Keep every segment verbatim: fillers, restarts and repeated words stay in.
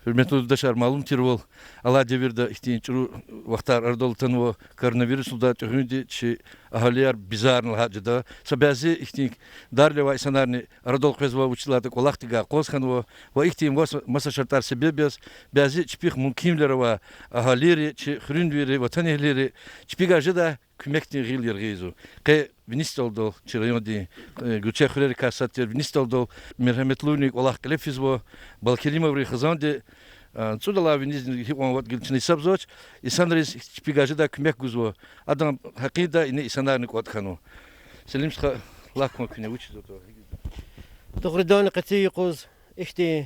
Гьуьрметлу юлдашар, малум тирвал, алай девирда ихьтин чӀуру вахтар арадал атанва, коронавирус лугьудай тӀегъуьнди чи агьалияр бизарна лагьай жеда. Са бязи ихьтин дарли авай инсанарни арадал къвезва, вучиз лагьайтӀа кӀвалахдикай акъваз хьанва. Ва ихьтин маса, маса шартӀар себеб яз бязи чпихъ мумкинвилер авай агьалийри, чи хуьруьнвийри, ватанэгьлийри чпивай жедай куьмекдин гъил яргъи ийизва. Къе виниз ятӀадал чи райондин, э, гуьрчег хуьрерикай сад тир, виниз ятӀадал мергьеметлувилин кӀвалах кьиле физва, Балкеримоврин хизанди, э, цӀудалай винизни гьикьван вад гила чна гьисабзавач, инсанриз чпивай жедай куьмек гузва. Адан гьакъиндай ина инсанарни кӀватӀ хьанва. Селим стха, лагь кван куьне, вучиз ятӀа? Дугъриданни, къенин юкъуз ихьтин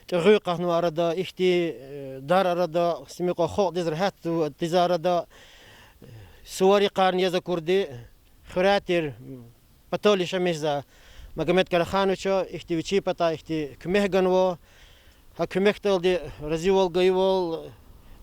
тӀегъуьн акъатнавай арада, ихьтин, э, дар арада, симикьван халкьдиз регьятдиз арада, э, сувар йикъарни яз акурди, хуьряй тир, патал яшамиш жезвай Магомед Карахановича ихьтин вичин патай ихьтин куьмек ганва. Гьа куьмекдалди разивал гайивал,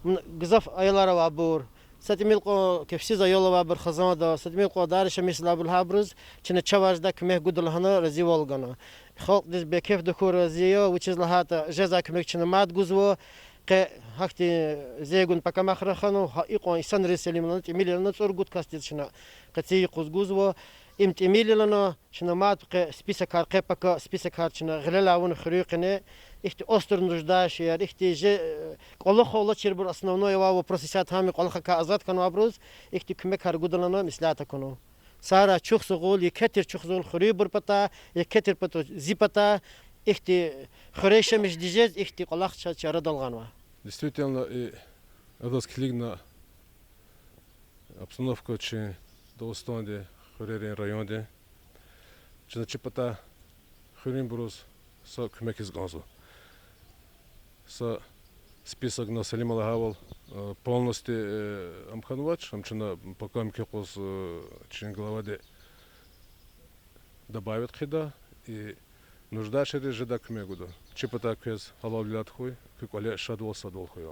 м, гзаф аялар авайбур, са тӀимил кьван кефсиз аял авайбур хизанда, са тӀимил кьван дар яшамиш жезвайбур лагьайбуруз чна чавай жедай куьмек гуда лагьана разивал гана. Халкьдиз бекеф тахьуй, рази я, вучиз лагьайтӀа жезвай куьмек чна мад гузва. Къе гьахьтин зегун пакамахра хьанва, гьа икьван инсанриз, Селим, лагьана, тӀимил я лагьана, цӀуругуд касдиз чна къенин юкъуз гузва. Им тӀимил я лагьана, чна мад къе списокар, къе-пака списокар чна гъилелай авуна хуьруьн къене. Ихьтин остро нуждающийяр, ихьтин же, э, кӀвалахал алачирбур, основной авай вопрос исятда, гьам кӀвалахрикай азад хьанвайбуруз ихьтин куьмекар гуда лагьана меслят акунва. Сагърай чухсагъул, еке тир чухсагъул хуьруьбур патай, еке тир патай, зи патай, ихьтин хуьре яшамиш жез, ихьтин кӀвалах чаз чи арадал гъанва. Действительно, и адаз килигна обстановка чи Дагъустанди, хуьрерин, райондин. Чна чи патай хуьруьнбуруз са куьмекиз кӀанзава. Са списокна, Селима лагьайвал, э, полностью, э, ам хьанвач, ам чна пока муькуь юкъуз, э, чи главади добавить хъийида, и нуждающийриз жедай куьмек гуда. Чи патай квез гьалалвилер хьуй, куь кӀвале шадвал, садвал хьуй.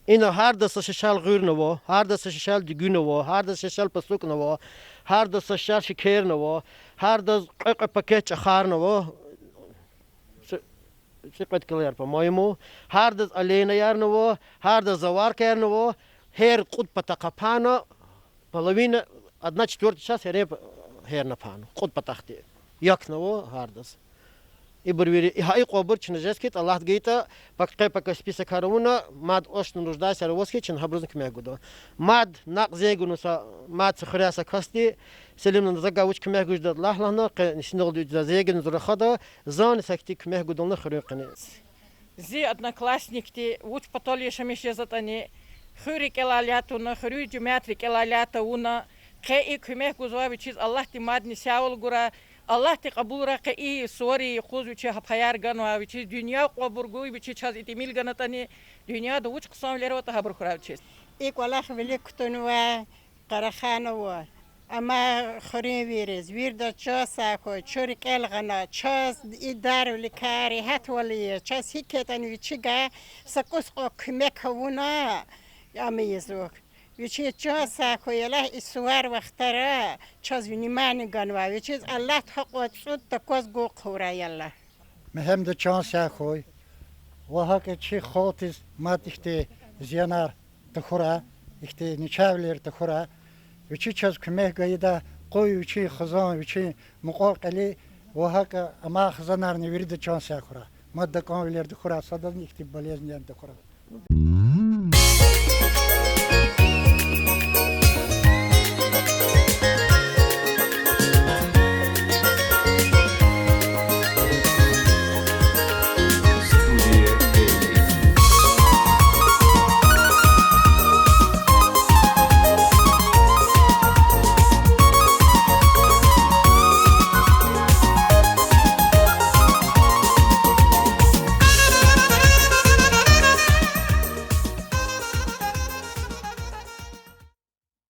Ина гьардаз са шешел гъуьрнава, гьардаз са шешел дуьгуьнава, гьардаз шешел пасукӀнава, гьардаз са шешел шекернава, гьардаз кьве-кьве пакет чӀахарнава. Ци-, цӀикьвед килояр, по-моему. Гьардаз олейнаярнава, гьардаз заваркаярнава, гьер кьуд пата къапана, половина, одна четвёртая часть гьерен п-, гьерна пана. Кьуд патахъди якнава гьардаз. Ибур вири, и гьа икьванбур чна жез хьи, Аллагьди гайитӀа, пак-, къе-пака списокар авуна, мад остро нуждающийяр аваз хьи, чна гьабурузни куьмек гуда. Мад накь зенгуна са, мад са хуьряй са касди, Селиман, за гвай вуч куьмек гуз жеда лагь лагьана, къе нисиналди за зенгуна, за рахада, зани са хьтин куьмек гуда лагьана хуьруьн къене. Зи одноклассникди вуч патал яшамиш жезватӀани, хуьр рикӀелай алай туна, хуьруьн жемят рикӀелай алай тавуна, къе и куьмек гузвай вичиз Аллагьди мадни сявал гурай, Аллагьди кьабулрай къе и суварин юкъуз вичи гьа паяр ганвай, вичиз дуьнья кьванбур гуй, вичи чаз и тӀимил ганатӀани, дуьньяда вуч хъсанвилер аватӀа, гьабур хьурай вичиз. И кӀвалах вилик кутунвай Къарахановаз, амай хуьруьнвийриз, виридаз чан сагъ хьуй, чун рикӀел гъана, чаз и дарвиликай регьятвал ийиз, чаз гьикӀ ятӀани вичивай са кӀус кьван куьмек авуна, ам ийизва. Вичиз чан сагъ хьуй, Аллагь и сувар вахтара чаз внимание ганвай, вичиз Аллагьди гьакьван цӀуд такваз гун хъувурай, я Аллагь. Мегьамда чан сагъ хьуй. Ва гьакӀ чи халкьдиз мад ихьтин зиянар тахьурай, ихьтин начагъвилер тахьурай. Вичи чаз куьмек гайида, къуй вичин хизан, вичин мукьвал кьиле, ва гьакӀ амай хизанарни вирида чан сагъ хьурай. Мад такӀанвилер тахьурай, садазни ихьтин болезнияр тахьурай.